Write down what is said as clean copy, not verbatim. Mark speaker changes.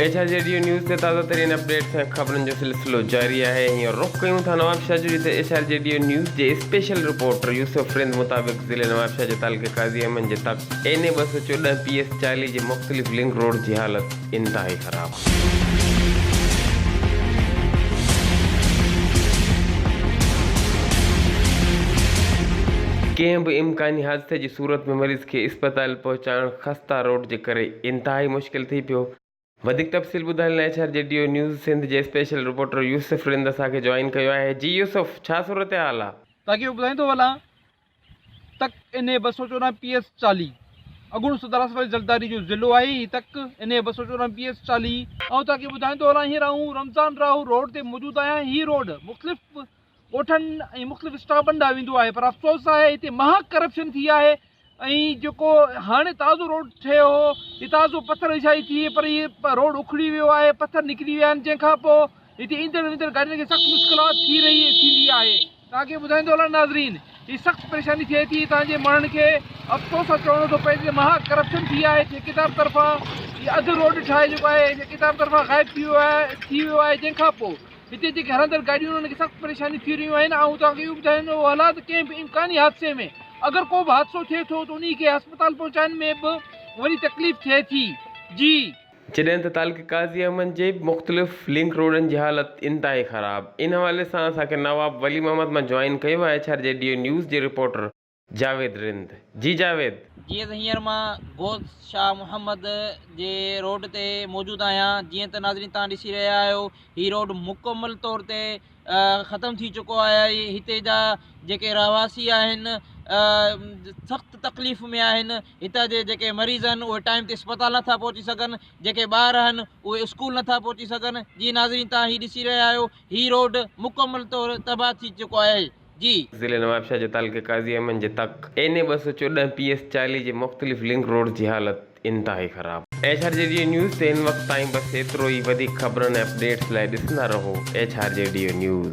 Speaker 1: H R G D news تي تازه ترين اپڊيٽس ۽ خبرن جو سلسلو جاري آهي. هينئر رخ ڪيون ٿا نوابشاهه جو جتي H R G D news جي اسپيشل رپورٽر يوسف رند مطابق ضلعي نوابشاهه جي تعلقي قاضي احمد جي تڪ اين اي 214 پي ايس 40 جي مختلف لنڪ روڊ جي حالت انتهائي خراب. ڪنهن به امڪاني حادثي جي صورت ۾ مريض کي اسپتال پهچائڻ خسته روڊ جي ڪري انتهائي مشڪل ٿي پيو. وڌيڪ تفصيل ٻڌائڻ لاء H R G D O news Sindh جي اسپيشل رپورٽر يوسف رند اسان کي جوائن ڪيو آهي جي يوسف ڇا صورتحال آ؟
Speaker 2: تاڪي اهو ٻڌائيندو هلان تڪ اين اي 214 پي ايس 40 اڳوڻو صدر آصف علي زرداري جو ضلعو آهي هي تڪ اين اي 214 پي ايس 40. آئون توهان کي ٻڌائيندو هلان هينئر آئون رمضان راهو روڊ تي موجود آهيان هي روڊ مختلف ڳوٺن ۽ مختلف اسٽاپن ڏانهن ويندو آهي پر افسوس آهي هتي مها ڪرپشن ٿي آهي ۽ جيڪو هاڻي تازو روڊ ٺهيو هو هي تازو پٿر وڇائي ٿي پر هي روڊ اکڙي ويو آهي پٿر نڪري ويا آهن جنهن کان پوء هتي ايندڙ ويندڙ گاڏين کي سخت مشڪلات ٿي رهي ٿيندي آهي توهان کي ٻڌائيندو هلان ناظرين هي سخت پريشاني ٿئي ٿي هتان جي ماڻهن کي افسوس سان چوڻو ٿو پئي ته مها ڪرپشن ٿي آهي ٺيڪيدار طرفان هي اڌ روڊ ٺاهي جيڪو آهي ٺيڪيدار طرفان غائب ٿي ويو آهي ٿي ويو آهي جنهن کان پوء هتي جيڪي هلندڙ گاڏيون انهن کي سخت پريشاني ٿي رهيون آهن آئون توهان کي اهو ٻڌائيندو هلان ته ڪنهن به امڪاني حادثي ۾ اگر ڪو به حادثو ٿئي ٿو ته انهي کي اسپتال پهچائڻ ۾ به وڏي تڪليف ٿئي ٿي جي.
Speaker 1: جڏهن ته تعلقي قاضي احمد جي مختلف لنڪ روڊن جي حالت انتهائي خراب ان حوالي سان اسان کي نواب ولي محمد مان جوائن ڪيو آهي H R G D O news جي رپورٽر جاويد رند جي جاويد.
Speaker 3: جيئن ته هينئر مان غوث شاهه محمد جي روڊ تي موجود آهيان جيئن ته ناظرين توهان ڏسي رهيا آهيو هي روڊ مڪمل طور تي ختم ٿي چڪو آهي هتي جا جيڪي رهواسي آهن سخت تڪليف ۾ آهن هتان جي جيڪي مريض آهن اهي ٽائيم تي اسپتال نٿا پهچي سگهن جيڪي ٻار آهن اهي اسڪول نٿا پهچي سگهن جيئن ناظرين توهان هي ڏسي رهيا آهيو هي روڊ مڪمل طور تباهه ٿي چڪو آهي جي.
Speaker 1: ضلعي نوابشاهه جي تعلقي قاضي احمد جي تڪ اين اي 214 پي ايس 40 جي مختلف لنڪ روڊز جي حالت انتهائي خراب. H R G D O news تي هن وقت تائين بس ايترو ئي وڌيڪ خبرن ۽ اپڊيٽس لاء ڏسندا رهو H R G D O news.